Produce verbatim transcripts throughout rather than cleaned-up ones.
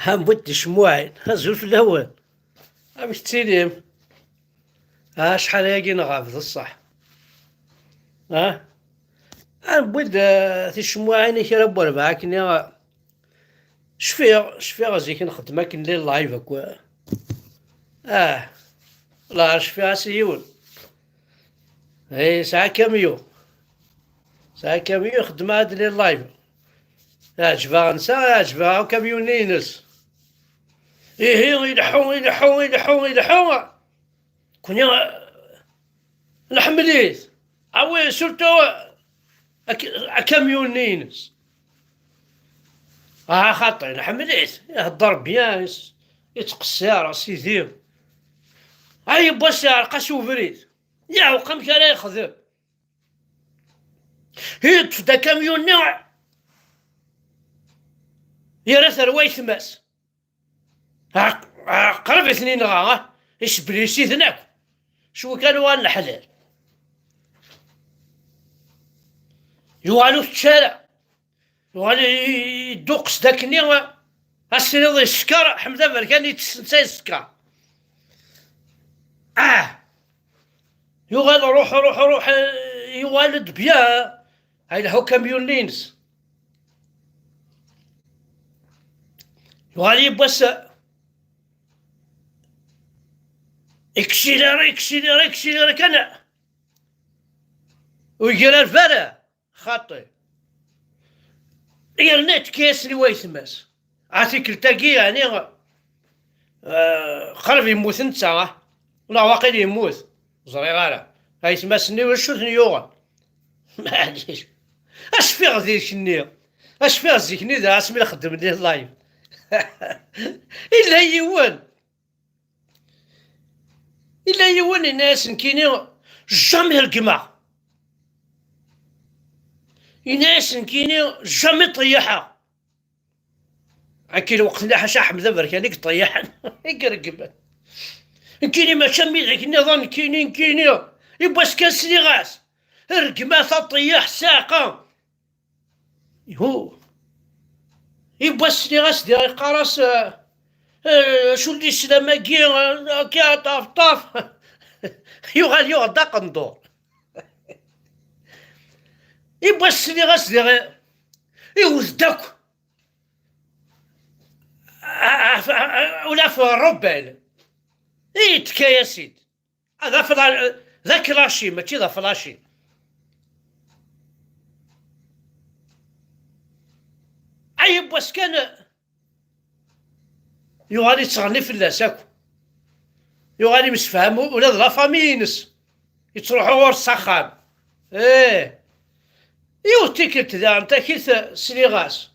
Ha, newwi-d ticemmuɛin. Azul fell-awen. Amek tettilim? Acḥal ayagi nɣab, d ṣṣeḥ. Ha? Ha, newwi-d, eh, ticemmuɛin i kra n werbaɛ akken, eh, cfiɣ, cfiɣ zik nxeddem akken les live akk. Ah, la cfiɣ-as i yiwen. Eh, yesɛa kamyun. Yesɛa kamyun, ixeddem-aɣ-d les live. Iɛǧeb-aɣ netta, iɛǧeb-aɣ ukamyun-nni-ines. Ihi, ileḥḥu, ileḥḥu, ileḥḥu, ileḥḥu. Kuni, eh, nḥemmel-it. Ah oui, surtout, ak-, akamyun-nni-ines. Ah, xaṭi, nḥemmel-it. Ihedder bien, is-, yettqeṣṣir, a sidi. Ay, yiwwas iɛreq-as ubrid. Yeɛweq amek ara yexdem. Yeṭṭef-d akamyun-nni, yerra-t ar waytma-s. Ah, ah, qrib i ten-yenɣa, ah. Iseblis-iten akk. Cwi kan uɣalen leḥlal. Yuɣal ur tečči ara. Yuɣal i-, i-, idduqes-d akkenni, ah. Ad s-tiniḍ yeskeṛ, Ḥmed Aberkan itess netta yeskeṛ. Ah! Yuɣal ruḥ, ruḥ, ruḥ, eh, yuɣal-d bien. Ay, yelḥa ukamyun-nni-ines. Yuɣal yiwwas, iksilira, iksilira, iksilira kan. Ur yegrar ara. Xaṭi. Yerna yettekka-yasen i waytma-s. A tikkelt-agi, yeɛni, eh, qrib yemmut netta, ah. Neɣ waqil yemmut. Ẓriɣ ara. Aytma-s-nni, acu ten-yuɣen? Maɛlic. Acfiɣ zik-nni. Acfiɣ zik-nni da asmi nxeddem les live. Illa yiwen. Illa yiwen yenna-yas nekkini jamais reggmeɣ. Yenna-yas nekkini jamais ṭeyyaḥeɣ. Akka lweqt-nni ḥaca Ḥmed Aberkan i yeṭeyyaḥen, i ireggmen. Nekkini mačči am widak nniḍen, nekkini, nekkini. Yiwwas kan sliɣ-as. Reggmat, aṭeyyaḥ, ssiɛqa. Ihu. Yiwwas sliɣ-as diɣ yeqqar-as, eh, eh, acu n lislam-agi, eh, akka, ṭaf, ṭaf. Yuɣal yuɣ-d aqendur. Yiwwas sliɣ-as diɣ, iwet-d akk. A-, a-, a-, ula f ṛṛubal. I yettka-yas-id. Ah, d afla-, d aklaci, mačči d aflaci. Ay, yiwwas kan, yuɣal yettɣenni fell-as akk. Yuɣal yemsefham u-, ula d la famille-ines. Yettruḥu ɣur-s s axxam. Ih. Yiwet tikkelt daɣen takit sliɣ-as.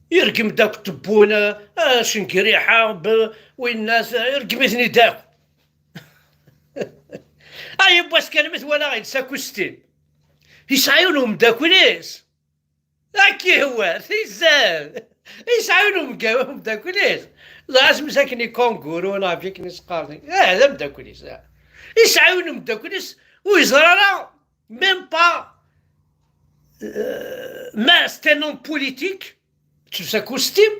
Yergem-d akk Tebbun, ah, Cengriḥa, b-, winnat, yergem-iten-id akk. Ah, yiwwas kan mi t-walaɣ yelsa akustim. Yesɛa yiwen umeddakel-is. Ad k-ihwer, tizad. Yesɛa yiwen umeddakel-is. Dɣa asmi-s akken i Konguru, neɣ akken i s-qqaren. Ah, d ameddakel-is, ah. Yesɛa yiwen umeddakel-is, ur yeẓri ara, même pas, euh, ma c'est un homme politique, telsa akustim,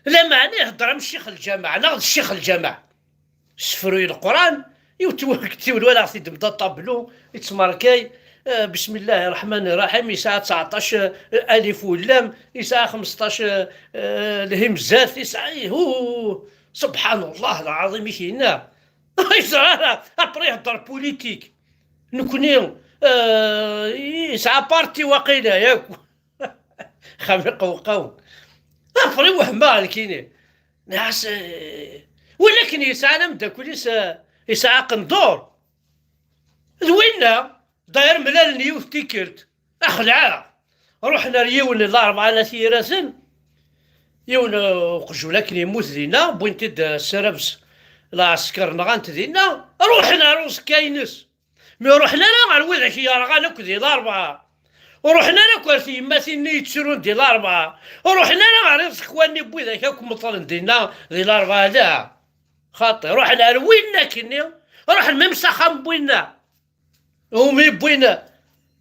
lameɛna ihedder am ccix lǧameɛ, neɣ d ccix lǧameɛ. Sefruy Leqran, yiwet tiwel walaɣ-t-id mda ṭablu, yettmerkay, eh, bismillahi ṛṛeḥmani ṛṛaḥim, yesɛa tseɛṭac, eh, alif ullam, yesɛa xmesṭac, eh, eh, lhimzat, yesɛa, ihu, subḥan Allah lɛaḍim i k-yenna. Yeẓra ara, après ihedder politique. Nekni, eh, yesɛa parti waqila, yak. Xami qewqaw. Après wehmeɣ nekini. Nɛas, eh, walakin yesɛa ameddakel-is, eh, yesɛa aqendur. D winna, dayer mlalen yiwet tikkelt. Axelɛa. Ruḥen ar yiwen n larebɛa n At Yiraten. Yiwen, eh, uqjun akken yemmut dinna, wwin-t-id, eh, s rrabs lɛesker, nɣan-t dinna. Ruḥen ar uẓekka-ines. Mi ruḥen ara ɣer widak yerɣan akk di Larebɛa. Ur ruḥen ara akk ar tyemmatin-nni yettrun di Larebɛa. Ur ruḥen ara ɣer iẓekwan-nni n widak akk meṭlen dinna di Larebɛa, ala. Xaṭi, ruḥen ar winna akkenni. Ruḥen même s axxam n winna. Umi wwin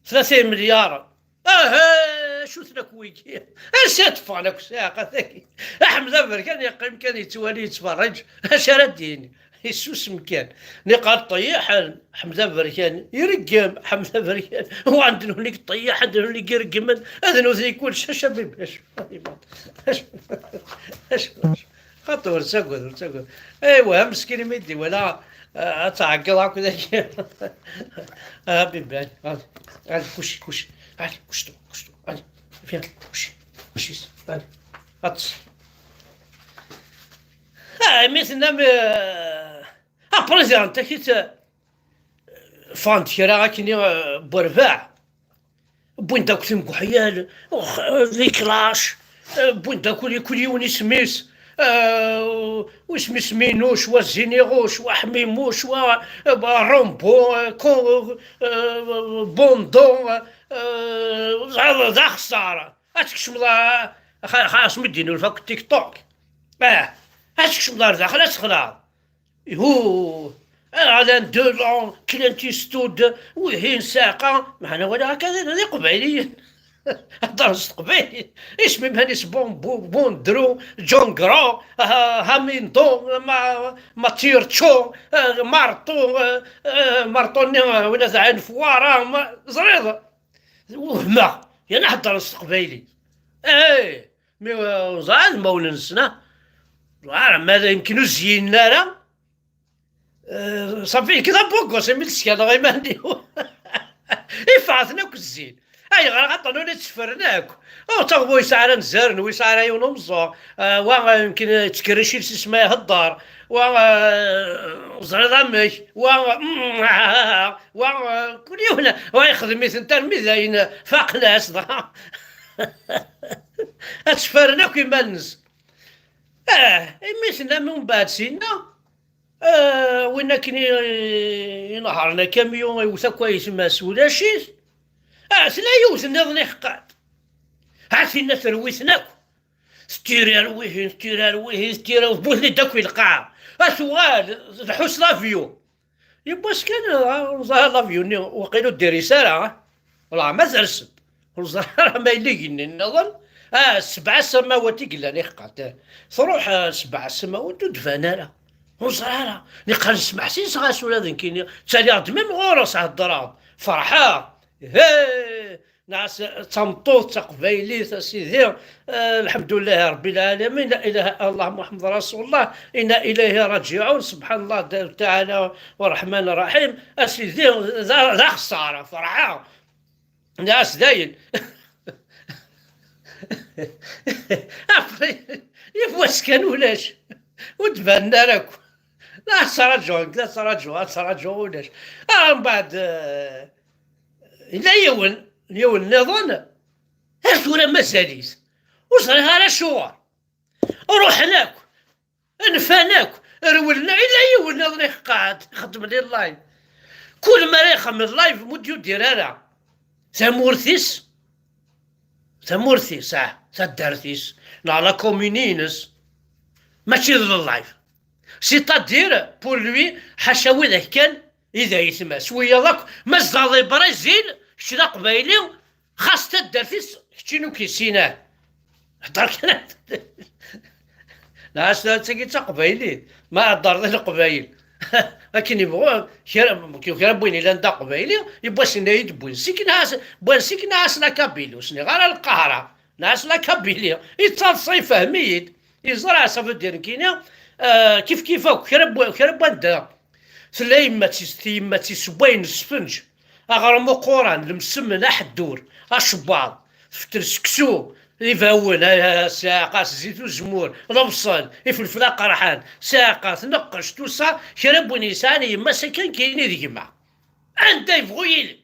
tlata imelyaren. Aha, acu-ten akk wigi? Ansi ad ffɣen akk ssiɛqa-tagi? Ḥmed Aberkan yeqqim kan yettwali, yettferriǧ. Acu ara d-yini? Yessusem kan. Niqal ṭṭeyyiḥen, Ḥmed Aberkan ireggem, Ḥmed Aberkan. Wa anda nutni ṭṭeyyiḥen, anda nutni ireggmen, ad nutni kullec. Acu a bibi, acu? Acu? Acu? Xaṭi, ur ttagad, ur ttagad. Aywa, meskin imi d-iwala, ah, ad tɛeggeḍ akk dagi. Ah, bibi, allez, allez, kuci, kuci, allez, kuci, kuci, allez, viens, kuci, kuci, allez, aṭṭes. Ah, imi tennam, eh, après ziɣen takit, eh, ffɣent kra akkenni, eh, n werbaɛ. Wwin-d akk timguḥyal, ux-, les clashs, eh, wwin-d akk kul yiwen isem-is, eh, wisem-is Minuc, wa Ziniɣuc, wa Ḥmimuc, wa, eh, Rombo, eh, Ko-, eh, Bondo, eh, d, d axeṣṣar. Ad tkecmeḍ, a, xa-, xas mi d-inulfa akk TikTok. Eh, ad tkecmeḍ ar daxel, ad texleḍ. Ihu, Alain Delon, Clint Eastwood, wihin saqa, meɛna wala akka d, d iqbayliyen. Heddren s teqbaylit. Isem iman-is Bon, Bon, Bondro, John Gro, ah, Hamindo, ma, ma Tircho, ah, Marto, ah, ah, Marto-nni, ah, win ad ɛin Fwara, ma, ẓriḍ. Wehmeɣ, yerna heddren s teqbaylit. Eh, mi, eh, ẓer ad mawlen-nsen, ah. Ẓer, ma d yemken ur zeyinen ara. Eh, ṣafi, nekk d abugos, imi d-skerneɣ iman-iw. Ifeɣ-ten akk zzin. Ayɣer? Axaṭer nuna ttefren akk. Ur ttaɣ wa yesɛa ara nzern, wa yesɛa ara yiwen umeẓẓuɣ. Eh, wa, eh, yemken, eh, yettkerric iles-is ma ihedder. Wa, eh, ẓriḍ amek. Wa, mm, wa, eh, kul yiwen, wa yexdem-itent armi d ayen faqen-as, dɣa. Ad ttefren akk iman-nsen. Ah, imi tennam umbeɛd sinna, ah, win akken i, inehṛen akamyun, iwet akk ayetma-s, ulac-it. Ah, tella yiwet nniḍen iḥeqqan. Ha tinna terwi-ten akk. Tettiri ar wihin, tettiri ar wihin, tettiri ar, tewwi-ten-id akk i lqaɛa. Ad tuɣal tleḥḥu s l'avion. Yiwwas kan, ah, ur ẓer ara l'avion-nni, waqil ur d-iris ara, ah. Wala ma ters-d. Ur ẓer ara ma yella igenni nniḍen. Ah, sebɛa samawat i yellan iḥeqqan. Truḥ, ah, sebɛa samawat ur d-ban ara. Ur ẓer ara. Niqal smeḥsiseɣ-as ula d nekkini. Ttaliɣ-d mim ɣur-s heddreɣ-d. Ferḥeɣ. He! Nɛas d tameṭṭut d taqbaylit, a sidi. Ah, lḥemdulillahi rebbil ɛalamin. La ilaha illallah Muḥemmed rasulullah. Inna ilayhi raǧiɛun. Subḥanallah taɛala wa ṛṛeḥman ṛṛaḥim. A sidi, d, d axeṣṣar, ferḥeɣ. Nɛas dayen. Après, yiwwas kan ulac. Ur d-banen ara akk. La ttṛaǧuɣ, la ttṛaǧuɣ, la ttṛaǧuɣ ulac. Ah, mbeɛd, eh, yella yiwen, yiwen nniḍen. Ar tura mazal-it. Ur ẓriɣ ara acuɣer. Ruḥen akk. Nfan akk. Rewlen, illa yiwen nniḍen iqeɛɛed, ixeddem di live. Kul mi ara ixemmem live, mu d-yudir ara tamurt-is, tamurt-is, ah, taddart-is, neɣ la commune-ines, mačči d live. C'est-à-dire, pour lui, ḥaca widak kan i d ayetma-s. Wiyaḍ akk, ma tzedɣeḍ di Brizil, kečč d aqbayli, xas taddart-is, keččini ur k-yessin ara. Hder kan. Nɛas tagi d taqbaylit, ma heddreḍ i leqbayel. Akken yebɣu, kra, kra n win ilan d aqbayli, yiwwas yenna-yi-d Bwensi, nniɣ-as, Bwensi, nniɣ-as la Kabylie, ur sniɣ ara Lqahra, nniɣ-as la Kabylie, yettaḍsa, yefhem-iyi-d, yeẓra, ça veut dire nekkini, euh, kif kif akk, kra n wa-, kra n wanda. Tella yemma-tt-is, yemma-tt-is tessewway n sfenǧ, aɣrum uquran, lemsemmen, aḥeddur, acebbaḍ, tfettel seksu, ibawen, a, a, ssiɛqa-s, zzit uzemmur, lebṣel, ifelfel aqerḥan, ssiɛqa, tneqqec, tusa, kra n win yesɛan yemma-s akken kan i d gma. Anda yebɣu yili.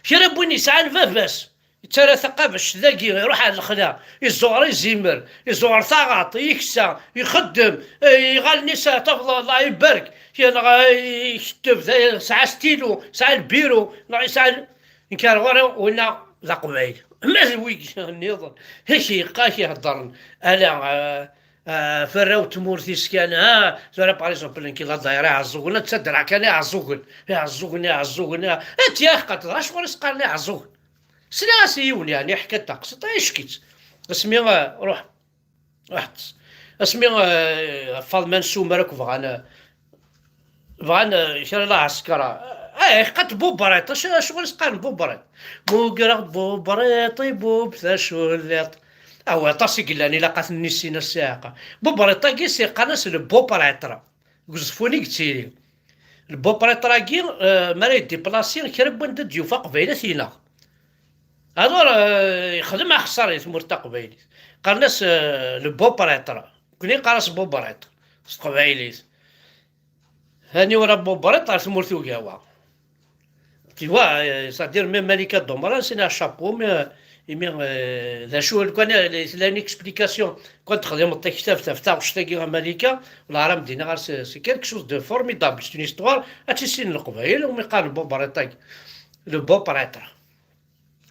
Kra n win yesɛan baba-s, yettarra taqabact dagi, iruḥ ar lexla, iẓẓuɣer izimer, iẓẓuɣer taɣaṭ, yeksa, ixeddem, eh, iɣallen-is tabla, Allah ibarek, yenɣa, iketteb, yesɛa stylo, yesɛa lbiru, neɣ yesɛa l-, nekk ar ɣur-i winna d aqbayli. Ma d wigi nniḍen, ak yeqqa, ak iheddren, ala, eh, Ah, tarra-w tmurt-is kan, ah, tura, par exemple, nekk la ḍayra Iɛeẓẓugen, ad ttadreɣ kan Iɛeẓẓugen, Iɛeẓẓugen, Iɛeẓẓugen, ah, ad tt-yaɣ qad teḍra acuɣer i s-qqaren Iɛeẓẓugen. Sliɣ-as i yiwen, yeɛni, ḥka-d taqsiṭ, icek-itt. Asmi, eh, ruḥ, ruḥ ṭṭes. Asmi, eh, Faḍma n Sumer akk bɣan, eh, bɣan, eh, kra n lɛesker. Eh, iqqan-d Bubriṭ, acu, acuɣer i s-qqaren Bubriṭ? Mugreɣ-d Bubriṭ, ibub taculliḍt. Awa, aṭas i yellan, ilaq ad ten-nissin a ssiɛqa. Bubriṭ-agi s iqqan-as le Bupriṭ. Deg uẓeffun i yettili. Le Bupriṭ-agi, eh, mi ara yeddiplasi, kra n wanda d-yufa aqbayli ad t-ineɣ. Alors, eh, yexdem axeṣṣar i tmurt taqbaylit. Qqaren-as, eh, le Bupriṭ. Nekkni neqqar-as Bubriṭ s teqbaylit. Hani ura Bubriṭ ɣer tmurt ugawa. Tu vois, eh, c'est-à-dire, même Malika Domran, c'est un chapeau, mais, eh, mais, eh, d acu, lukan, eh, tella une explication. Quand txedmeḍ taktabt ɣef taɣect-agi a Malika, Leɛrab d-yenna ɣer, c'est, c'est quelque chose de formidable, c'est une histoire, ad tt-issinen Leqbayel, umi qqaren Bubriṭ-agi, le Bupriṭ.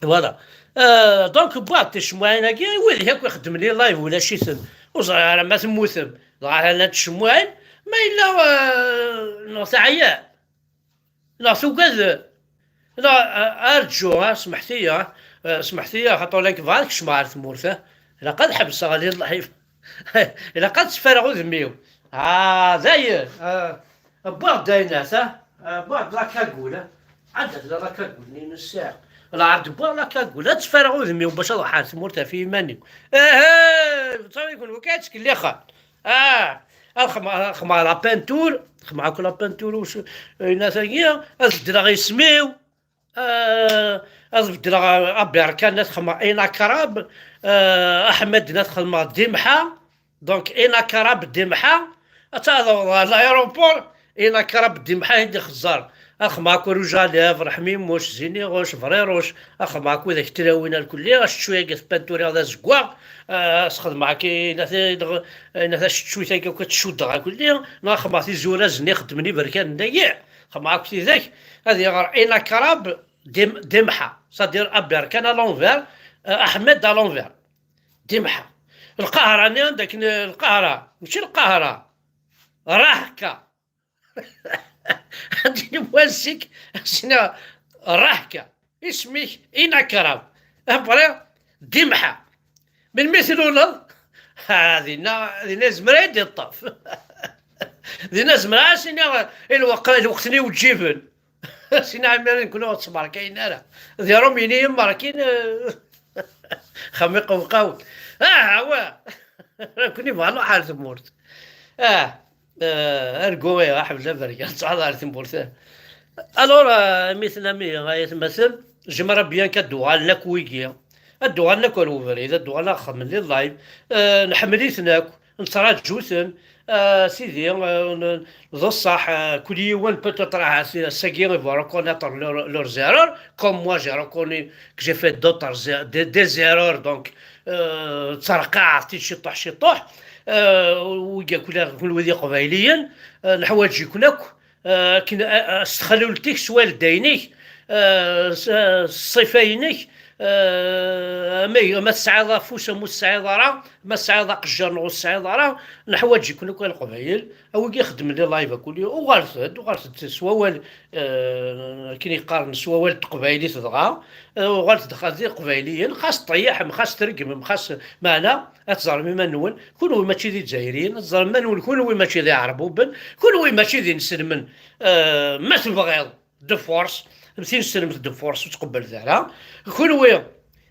Voilà. Euh, donc, wwiɣ-d ticemmuɛin-agi, i wid akk ixeddmen i live ulac-iten. Ur ẓriɣ ara ma temmutem. Dɣa llant tcemmuɛin, ma yella, euh, neɣ teɛya, neɣ tugad, neɣ, euh, arǧu, ah, smeḥt-iyi, ah, euh, smeḥt-iyi, xaṭer la kebɣeɣ ad kecmeɣ ɣer tmurt, ah. Ilaq ad ḥebseɣ di live. Ilaq ad sfareɣ udem-iw. Ah, dayen, ah, wwiɣ-d ayen-at, ah, ah, wwiɣ-d la cagoule, ah. Anda tella la cagoule-nni n ssiɛiq? Lɛerd wwiɣ la cagoule, ad sfareɣ udem-iw bac ad ruḥeɣ ɣer tmurt ɣef yiman-iw. Aha, ttawikun, ur k-ttkellixeɣ. Ah, ad xedmeɣ, ad xedmeɣ la peinture, xedmeɣ akk la peinture, ayen-at-agi, ad beddleɣ isem-iw. Euh, ad beddleɣ, euh, Aberkan ad xedmeɣ Inakrab, euh, Aḥmed ad xedmeɣ Dimḥa, donc Inakrab Dimḥa, ad taweḍ ɣer l'aéroport, Inakrab Dimḥa i d-ixeẓẓer, ad xedmeɣ akk Rouge à Lèvres, Ḥmimuc, Ziniɣuc, Briruc, ad xedmeɣ akk widak tlawin alkulli, acečču-agi tpanturiɣ d azeggaɣ, euh, ad sxedmeɣ akk inat, inat acečču-agi akk ad tcuddeɣ alkulli, neɣ ad xedmeɣ tizura zenni xeddmen iberkanen-agi, xedmeɣ akk tidak, ad iɣer Inakrab, Dim-, Dimḥa, c'est-à-dire Aberkan à l'envers, euh, Aḥmed à l'envers. Dimḥa. Lqahra-nni, anda akken Lqahra, mačči Lqahra. Rahka. Ad d-yini wasik, asina Rahka. Isem-ik Inakrab. Après, Dimḥa. Melmi tluleḍ? Ha, dinna, dinna yezmer ad d-iṭṭef. Dinna zemreɣ ad as-iniɣ i lweqt, lweqt-nni iweǧǧiben. Sina Ɛmirin, nekkni ur ttmerkayen ara. D Irumyen i yi-merkin, eh, xam iqewqawen. Ah, wa! Nekkni bɣa nruḥ ar tmurt. Ah, eh, argu, eh, aḥbel aberkan, ttɛaḍ ar tmurt. Alors, eh, mi tennam ihi, ay atmaten, j'aimerais bien ad-d-uɣalen akk wigi. Ad-d-uɣalen akk ar ubrid, ad-d-uɣalen ad xedmen les lives. Eh, nḥemmel-iten akk. Nettraǧu-ten, ah, sidi, ah, n-, d ṣṣeḥ, ah, kul yiwen peut-être ahat ass-agi il va reconnaître leur, leurs erreurs, comme moi j'ai reconnu que j'ai fait d'autres er-, des, des erreurs, donc, euh, ttreqqiɛeɣ-t-id ciṭuḥ ciṭuḥ, ah, wigi kul, kul wid iqbayliyen, ah, neḥwaǧ-iken akk, ah, akken, ah, ah, s texlult-ik, s waldayen-ik, ah, s, ah, s ṣṣifa-inek, ah, ma, ma tesɛiḍ afus, ma ur tesɛiḍ ara, ma tesɛiḍ aqejjar neɣ ur tesɛiḍ ara, neḥwaǧ-iken akk a Leqbayel. A wigi ixeddmen les lives akuli, uɣalet-d, uɣalet-d s wawal, ah, akken i qqaren, s wawal n teqbaylit dɣa, ah, uɣalet-d xas d iqbayliyen, xas tṭeyyḥem, xas tregmem, xas, meɛna, ad teẓrem iman-nwen, kunwi mačči d Izzayriyen, ad teẓrem iman-nwen, kunwi mačči d Iɛerbuben, kunwi mačči d inselmen, ah, ma tebɣiḍ, de force, am tin selmet de force ur tqebbel ara. Kunwi,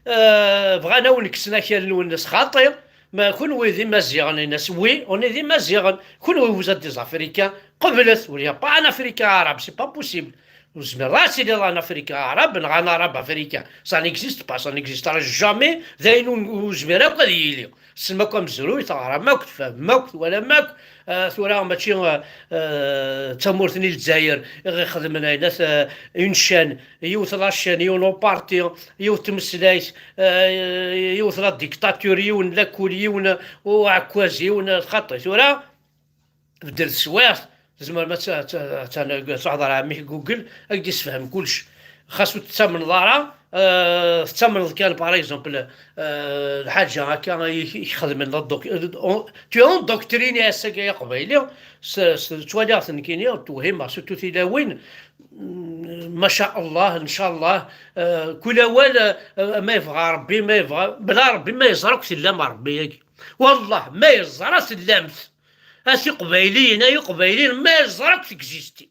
euh, bɣan ad wen-kksen akal-nwen s xaṭi, ma kunwi d Imaziɣen, in-as oui, on est d Imaziɣen. Kunwi vous êtes des Africains, qeblet, il n'y a pas un Africain arabe, c'est pas possible. Ur zmireḍ ad tiliḍ un Africain arabe, neɣ un arabe africain. Ça n'existe pas, ça n'existera jamais, d ayen ur, ur zmir akk ad yili. Tessnem akk amezruy, teɣram akk, tfehmem akk, twalam akk. Ah, tura mačči, ah, ah, d tamurt-nni Lezzayer i ɣ-ixedmen ayen at, ah, une chaîne, yiwet la chaîne, yiwen uparti, yiwet tmeslayt, ah, yiwet la dictature, yiwen lakul, yiwen uɛekkaz, yiwen xaṭi. Tura beddel teswiɛt, tzemrem ad tt-, ad tt-, ad tt-, ad tɛeḍ ar ɛemmi-k Google, ad k-d-issefhem kullec. Xas ur tettamneḍ ara, euh, tettamneḍ kan, par exemple, euh, lḥaǧa akka i, i k-xedmen la doc-, on-, tu es endoctriné ass-agi ay aqbayli, s, s, ttwaliɣ-t nekkini, tewhimeɣ, surtout tilawin, mm, ma sha Allah, ncallah, eh, kul awal, eh, ma yebɣa Rebbi, ma yebɣa, bla Rebbi ma yeẓra akk tellam Rebbi-agi. Wallah, ma yeẓra tellamt. A tiqbayliyin, ay iqbayliyen, ma yeẓra akk tegzistim.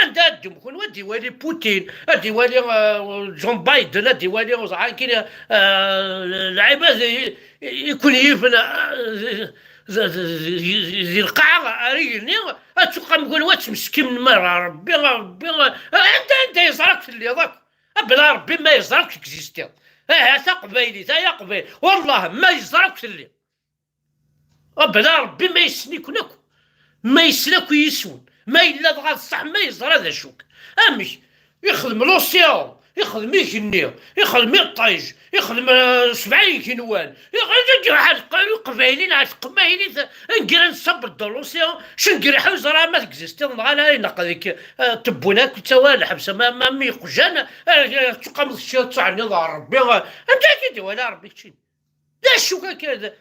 Anda ad d-mkun, ad d-iwali Putin, ad d-iwali, eh, John Biden, ad d-iwali, ẓɛan kini, eh, lɛibad i, i, i kun yifen, eh, di, di, di, di, di lqaɛa ar igenni, ad tuqam kun wa ttmeskim n mara Rebbi, Rebbi, eh, anda, anda yeẓra akk telliḍ akk? Abla Rebbi ma yeẓra akk tegzistiḍ. Aha, taqbaylit, ay aqbayli. Wallah, ma yeẓra akk telliḍ. Abla Rebbi ma yessen-iken akk, ma yessen akk yis-wen, ma yella dɣa d ṣṣeḥ, ma yeẓra d acu-k. Amek? Ixdem l'océan, ixdem igenni, ixdem iṭij, ixdem, eh, sebɛa igenwan. Ixdem ḥal Iqbayliyen ar teqbaylit, ngren sabbeḍ de l'océan, cengriḥ ur ẓra ma tegzistiḍ neɣ ala, ineq deg, eh, tewwin akk ttawal lḥebs, ma, ma mi iqjan, eh, tuqameḍ kečči ad tɛenniḍ ɣer Rebbi, eh, anda akka i d-iwala Rebbi keččini? D acu akka d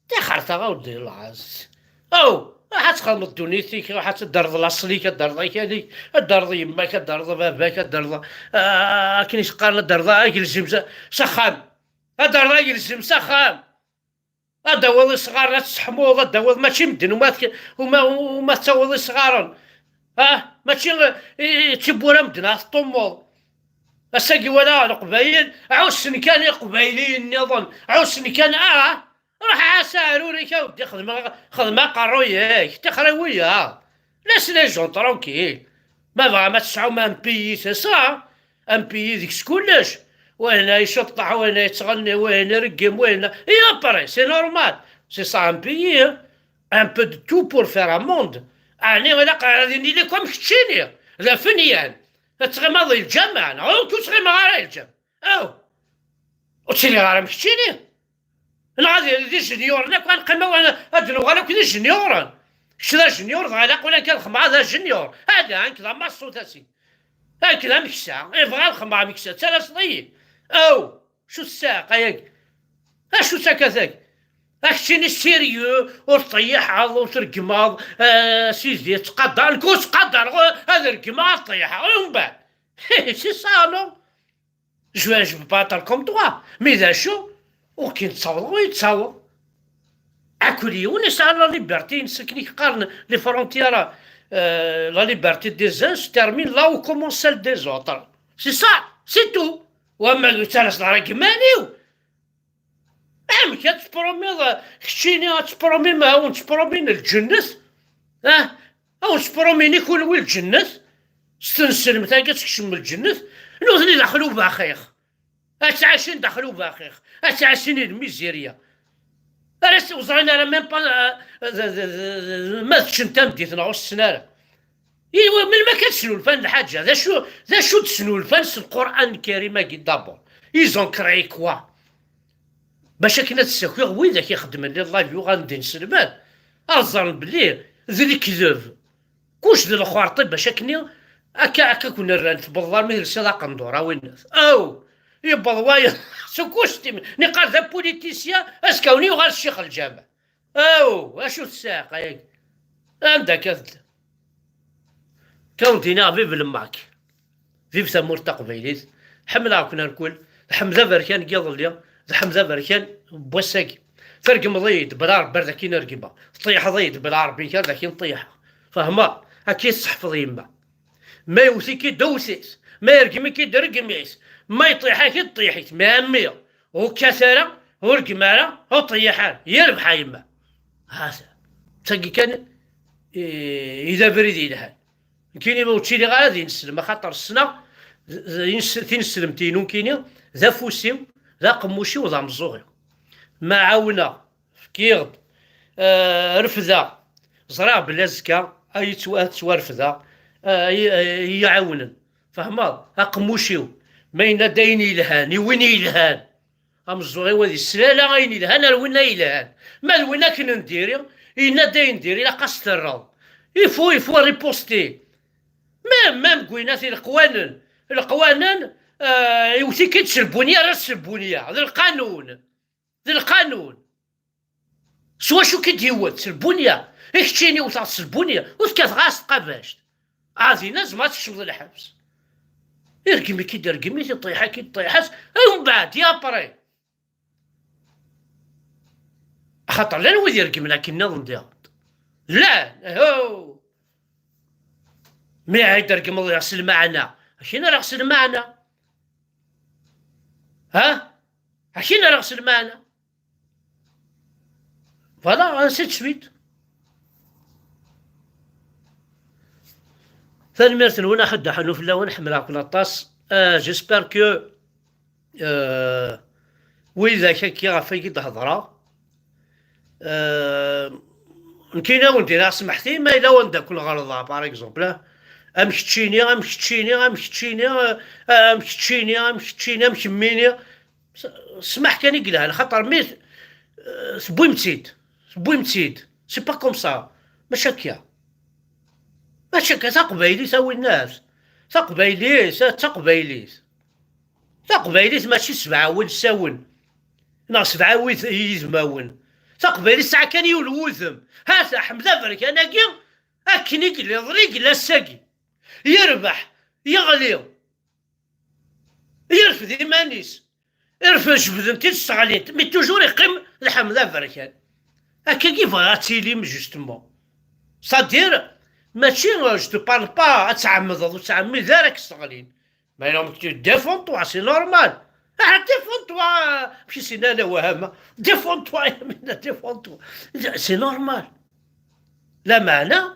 tixerta ur d-ilɛas? Aw, ruḥ ad txedmeḍ ddunit-ik, ruḥ ad d-terreḍ laṣel-ik, ad d-terreḍ akal-ik, ad d-terreḍ yemma-k, ad d-terreḍ baba-k, ad d-terreḍ, ah, akken i s-qqaren, ad d-terreḍ agelzim s, s axxam. Ad d-terreḍ agelzim s axxam. Ad d-tawiḍ isɣaren, ad tesseḥmuḍ, ad d-tawiḍ, mačči medden uma t-, uma, uma tettawiḍ isɣaren. Ah, mačči, eh, eh, d tiwwura medden ad teṭṭummuḍ. Ass-agi walaɣ Leqbayel, ɛussen kan Iqbayliyen nniḍen, ɛussen kan, ah, ruḥ ɛass aɛrur-ik a weddi, xdem, xdem aqerruy-ik, tixer i wiyaḍ. Laisse les gens tranquilles. Ma tebɣam ad tesɛum un pays, c'est ça. Un pays deg-s kullec. Wahna iceṭṭeḥ, wahna yettɣenni, wahna ireggem, wahna. Et après, c'est normal. C'est ça un pays, hein. Un peu de tout pour faire un monde. Ɛni ilaq ad nili comme keččini? D afenyan. Ad tɣimaḍ di lǧameɛ, neɣ ur ttɣimaɣ ara di lǧameɛ. Aw! Ur ttiliɣ ara am keččini. Neɣ ad, d ijenyuren akk, ad neqqim, ad, ad nuɣal akk d ijenyuren. Kečč d ajenyur, dɣa ilaq ula kan lxemɛa d ajenyur. Ala, nekk d amaṣṣut a sidi. Nekk d ameksa, ibɣa lxemɛa ameksa, ttalaseḍ-iyi. Aw, acu tessaɛqa-yagi? Acu takkat-agi? A keččini sérieux, ur tṭeyyiḥeḍ, ur treggmeḍ, eh, sidi, ttqadar, nekk ur ttqadareɣ, ad reggmeɣ, ad ṭeyyiḥeɣ, umbeɛd. C'est ça, non? Je, je veux pas être comme toi. Mais d acu? Ur k-yettaweḍ, ur yettaweḍ. Akk yiwen yesɛa la liberté-ines, akken i k-qqaren les frontières, euh, la liberté des uns se termine là où commence celle des autres. C'est ça, c'est tout. Wamma d uttalas ḍar iman-iw. Amek ad tpromiḍ, keččini ad tpromiḍ, ad wen-tpromin lǧennet? Ah, ad wen-tpromin i kunwi lǧennet? S tneslemt akka ad tkecmem lǧennet? Nutni daxel ubaxix. Ad ttɛicin daxel ubaxix. Ad ttɛicin i lmizirya. Ara s-, ur ẓrin ara même pas, euh, d, d, d, d, ma teččen tameddit neɣ ur tessen ara. Iwa, melmi akka d-snulfan lḥaǧa? D acu, d acu d-snulfan s Lqur'an Lkarim-agi d'abord? Ils ont créé quoi? Bac akken ad ssakiɣ widak ixeddmen les lives yuɣalen d inselmen, ad ẓren belli d lekdeb. Kuc d lxerṭi bac akken akka, akka kun-rran tbeddeḍ armi telsiḍ aqendur, a winnat. Aw! Yewweḍ wayeḍ s ukuctim, niqal d apulitisya, azekka-wen yuɣal ccix lǧameɛ. Aw, acu tessaɛqa-yagi? Anda akka tedda? Kan d-iniɣ vive le Mac. Vive tamurt taqbaylit. Ḥemmleɣ-ken rkul. Tḥemmel aberkan n yiḍelli, tḥemmel aberkan n wass-agi. Tergmeḍ-iyi-d bla Rebbi ar d akin regmeɣ. Teṭṭeyḥeḍ-iyi-d bla Rebbi kan d akin ṭṭeyḥeɣ. Fehmeɣ? Akka i tseḥfeḍ yemma. Ma yewwet-ik-id, wwet-it. Ma yergem-ik-id, regm-it. Ma yeṭṭeyḥ-ak-id, ṭṭeyḥ-it. Ma a mmi, ur kkat ara, ur reggem ara, ur ṭṭeyyiḥ ara. Yerbeḥ a yemma. Hata. D tagi kan i, i d abrid yelhan. Nekkini ur ttiliɣ ara d ineslem, axaṭer ssneɣ d, d ines-, tineslemt-inu nekkini d afus-iw, d aqemmuc-iw, d ameẓẓuɣ-iw. Ma ɛawneɣ, fkiɣ-d, eh, refdeɣ, ẓriɣ belli azekka ad yettwa-, ad ttwarefdeɣ, eh, ad iyi-, ad iyi-ɛawnen. Fehmeḍ? Aqemmuc-iw, ma yenna-d ayen yelhan, i win yelhan, ameẓẓuɣ-iw ad islala ayen yelhan ar winna yelhan. Ma d winna akken n diri, yenna-d ayen diri, ilaq ad s-terreḍ. Il faut, il faut riposter. Même, même deg winna, leqwanen, leqwanen, eh, iwet-ik-id s lbunya, ar s lbunya, d lqanun. D lqanun. S wacu k-id-yewwet? S lbunya. I keččini wteɣ s lbunya, ur tekkateɣ ara s tqabact. Ah, dinna tzemreḍ ad tkecmeḍ lḥebs. Irgem-ik-id, irgem-it, iṭṭeḥ-ak-id, iṭṭeḥ-as, umbeɛd, ya après. Axaṭer llan wid iregmen akken nniḍen diɣen. Llan, ahu! Mi ara d-tregmeḍ s lmeɛna, akken ara s lmeɛna. Ha? Akken ara s lmeɛna. Voilà, ainsi de suite. Tanemmirt-nwen, aḥuddu ḥennu fell-awen, ḥemmleɣ-ken aṭas. Euh, j'espère que, euh, widak akka ɣef ay d-hedreɣ, euh, nekkini ad wen-d-iniɣ smeḥti ma yella wanda ken-ɣelḍeɣ, par exemple, ah, am keččini, am keččini, am keččini, euh, am keččini, am keččini, am kemmini. S-, ssmaḥ kan i yelhan, xaṭer mi t-, eh, tewwim-tt-id, tewwim-tt-id, c'est pas comme ça. Mačči akka. Mačči akka, taqbaylit a winnat. Taqbaylit, eh, d taqbaylit. Taqbaylit mačči sebɛa wilsawen, neɣ sebɛa wid yidmawen. Taqbaylit tesɛa kan yiwen wudem. Hata, Ḥmed Aberkan-agi, akken i yella iḍelli, i yella ass-agi. Yerbeḥ, yeɣli. Yerfed iman-is. Irfed, jebden-t-id, sseɣlin-t, mais toujours yeqqim d Ḥmed Aberkan. Akkagi bɣiɣ ad tilim, justement. C'est-à-dire, mačči, euh, je te parle pas ad tɛemmdeḍ, ur ttɛemmid ara ad k-sseɣlin. Mais donc, tu défends-toi, c'est normal. Ah, défends-toi, amek i s-yenna Ala Wahama. Défends-toi, Yamina, défends-toi. C'est normal. Lameɛna,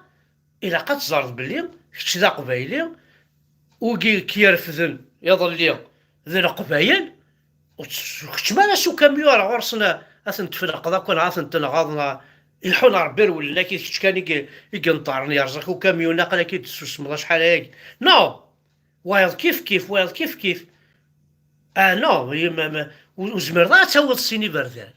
ilaq ad teẓreḍ belli kečč d aqbayli, wigi i k-irefden iḍelli d leqbayel, ur tt-, ur keččem ara s ukamyun ar ɣur-sen, a ten-tefneqeḍ akk, neɣ a ten-tenɣeḍ, neɣ iḥun Rebbi ar wullen-ak, d kečč kan i y-, i yenṭerren, yerẓa-k ukamyun, aql-ak-id tessusmeḍ acḥal ayagi. Non! Wayeḍ kif kif, wayeḍ kif kif. Ah non, ma, ma, ur, ur zmireḍ ara ad tawiḍ sin iberdan.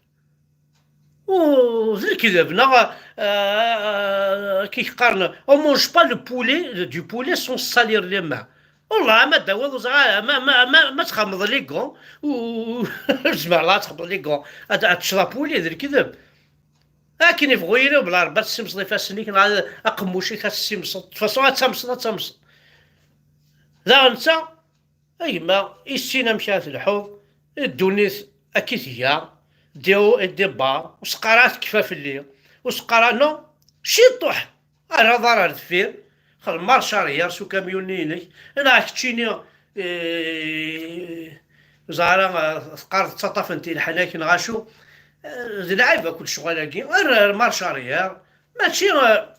Oh, d lekdeb, neɣ, euh, euh, kif qqaren, on mange pas le poulet, du poulet sans salir les mains. Wallah, ma d-tawiḍ, ur ẓriɣ, ma, ma, ma, ma txemmeḍ les gants, u-, ur tezmireḍ ad txemmeḍ les gants, ad, ad teččeḍ apuli, d lekdeb. Akken ibɣu yili, bla Rebbi ad tessimseḍ ifassen-ik, neɣ aqemmuc-ik ad tessimseḍ, de toute façon ad tamseḍ, ad tamseḍ. Daɣen netta, a gma, issin amek ara telḥuḍ, ddunit akka i tga, des hauts et des bas, ur s-qqar ara tekfa fell-i, ur s-qqar ara, non, ciṭuḥ, err aḍar ar deffir, xdem marche arrière s ukamyun-nni-inek, neɣ keččini, eh, ẓer ara, eh, teqqareḍ ttaṭṭafen-t i leḥnak neɣ acu, eh, d lɛib akk lecɣal-agi, err, err marche arrière, mačči, eh,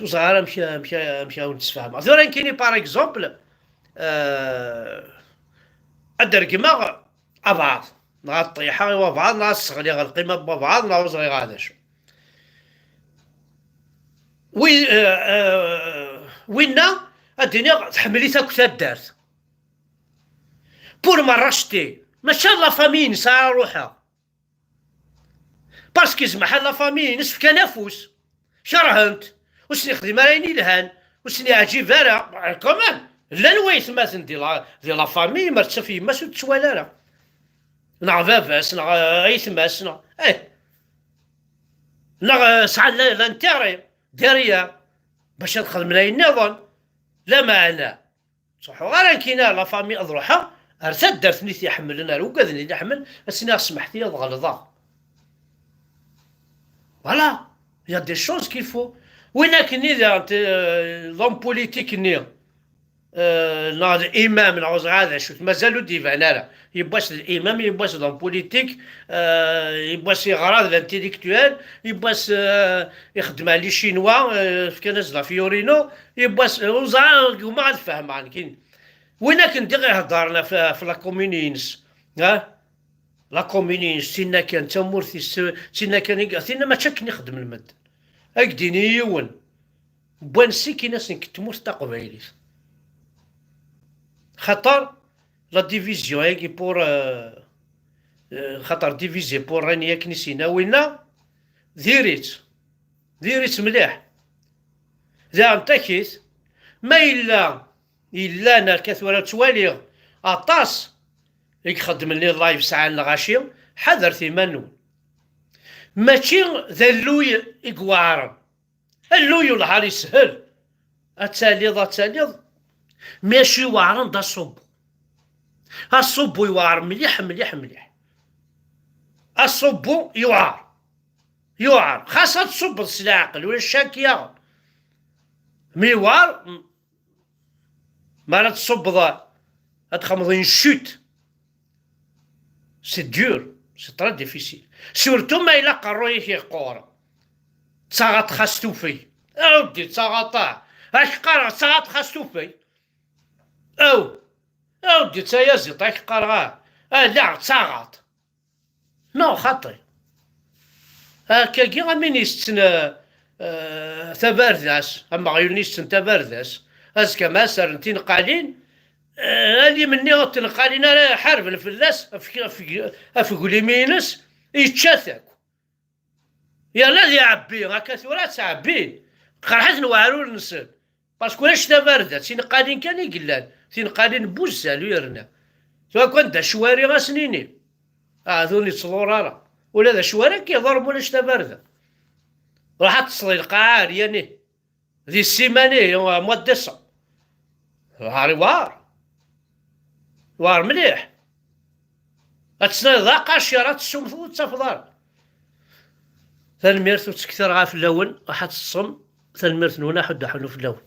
Ur ẓriɣ ara amek, amek, amek ara wen-d-sfehmeɣ. Tura nekkini, par exemple, euh, ad d-regmeɣ abɛaḍ, neɣ ad ṭṭiḥeɣ i wabɛaḍ, neɣ ad sseɣliɣ lqima n wabɛaḍ, neɣ ur ẓriɣ ara d acu. Wi-, euh, euh, winna, ad d-iniɣ, tḥemmel-it akk taddart. Pour me racheter. Mačči d la famille-ines ara ruḥeɣ. Parce que zmaḥ la famille-ines fkan afus, kerhen-t, ur sen-ixdim ara ayen ilhan, ur sen-iɛǧib ara. Quand même, llan waytmaten di la, di la famille, ma tettaf yemma-s ur tettwali ara. Neɣ baba-s, neɣ, eh, aytma-s, neɣ, eh. Neɣ, eh, sɛan la, l'intérêt derrière bac ad xedmen ayen nniḍen. Lameɛna, ttruḥuɣ ara nekkini ar la famille, ad ruḥeɣ ar taddart-nni i t-iḥemmlen, ar ugaden i t-iḥemmel, ad s-iniɣ smeḥt-iyi ad ɣelḍeɣ. Voilà, il y a des choses qu'il faut. Win akken i d, euh, l'homme politique-nni, euh, neɣ d imam, neɣ ur ẓriɣ ara d acu-t, mazal ur d-iban ara. Yiwwas d imam, yiwwas d homme politique, euh, yiwwas yeɣra d l'intellectuel, yiwwas, euh, ixeddem ar les Chinois, euh, fkan-as-d la Fiorino, yiwwas, euh, ur ẓriɣ, gummaɣ ad fehmeɣ nekkini. Win akken diɣ iheddren ɣef, ɣef la commune-ines, ha? La commune-ines, tinna kan d tamurt-is, tinna kan i, tinna mačči akken i xeddmen medden. Ad k-d-ini yiwen, n wansi-k-in asen deg tmurt taqbaylit. Xaṭer la division-agi pour, euh, euh, xaṭer divisé pour régner akken i s-yenna winna, diri-tt, diri-tt mliḥ. Daɣen takit, ma yella, yella nerka tura ttwaliɣ aṭas i ixeddmen les lives sɛan lɣaci, ḥadret iman-nwen. Mačči d alluy i iweɛren. Alluy ulḥar yeshel. Ad taliḍ, ad taliḍ. Mi acu iweɛren d aṣubbu. Aṣubbu iweɛer mliḥ, mliḥ, mliḥ. Aṣubbu iweɛer. Yuɛer. Xas ad tṣubbeḍ s leɛqel, ulac akk yaɣen. Mi iweɛer, m-, mi ara tṣubbeḍ, ad txedmeḍ une chute. C'est dur, c'est très difficile. Surtout ma yella aqerruy-ik yeqqur. Ttaɣaṭ xas tufeg. Awdi, ttaɣaṭ ah. Ak qqareɣ ttaɣaṭ xas tufeg. Aw. Awdi, d tayaziḍt, ak qqareɣ ah. Ala, ttaɣaṭ. Non, xaṭi. Akkagi am win isetten, eh, eh, tabardas, am weɣyul-nni isetten tabardas, azekka ma as-rren tineqqalin, eh, alim-nni ur tneqqalin ara, ḥarben fell-as, af, af, af uglim-ines, yečča-t akk. Yerna ad iɛebbi, akka tura ad ttɛebbin. Qerḥen-ten weɛrur-nsen. Parce que ulac tabarda, d tineqqalin kan i yellan. Tineqqalin n wuzzal u yerna. Tura kan d acwari ad s-nini. Ahat ur nettḍur ara. Ula d acwari akka iḍur ma ulac tabarda. Ruḥ ad teṭṭseḍ i lqaɛa ɛeryan-ihi. Di ssiman-ihi, mois de décembre. Yewɛer, yewɛer. Yewɛer mliḥ. Ad tesnadiḍ aqaci ara tessumteḍ ur tt-tafeḍ ara. Tanemmirt, ur ttkettireɣ ara fell-awen, ruḥ ad teṭṭsem. Tanemmirt-nwen, aḥuddu aḥunnu fell-awen.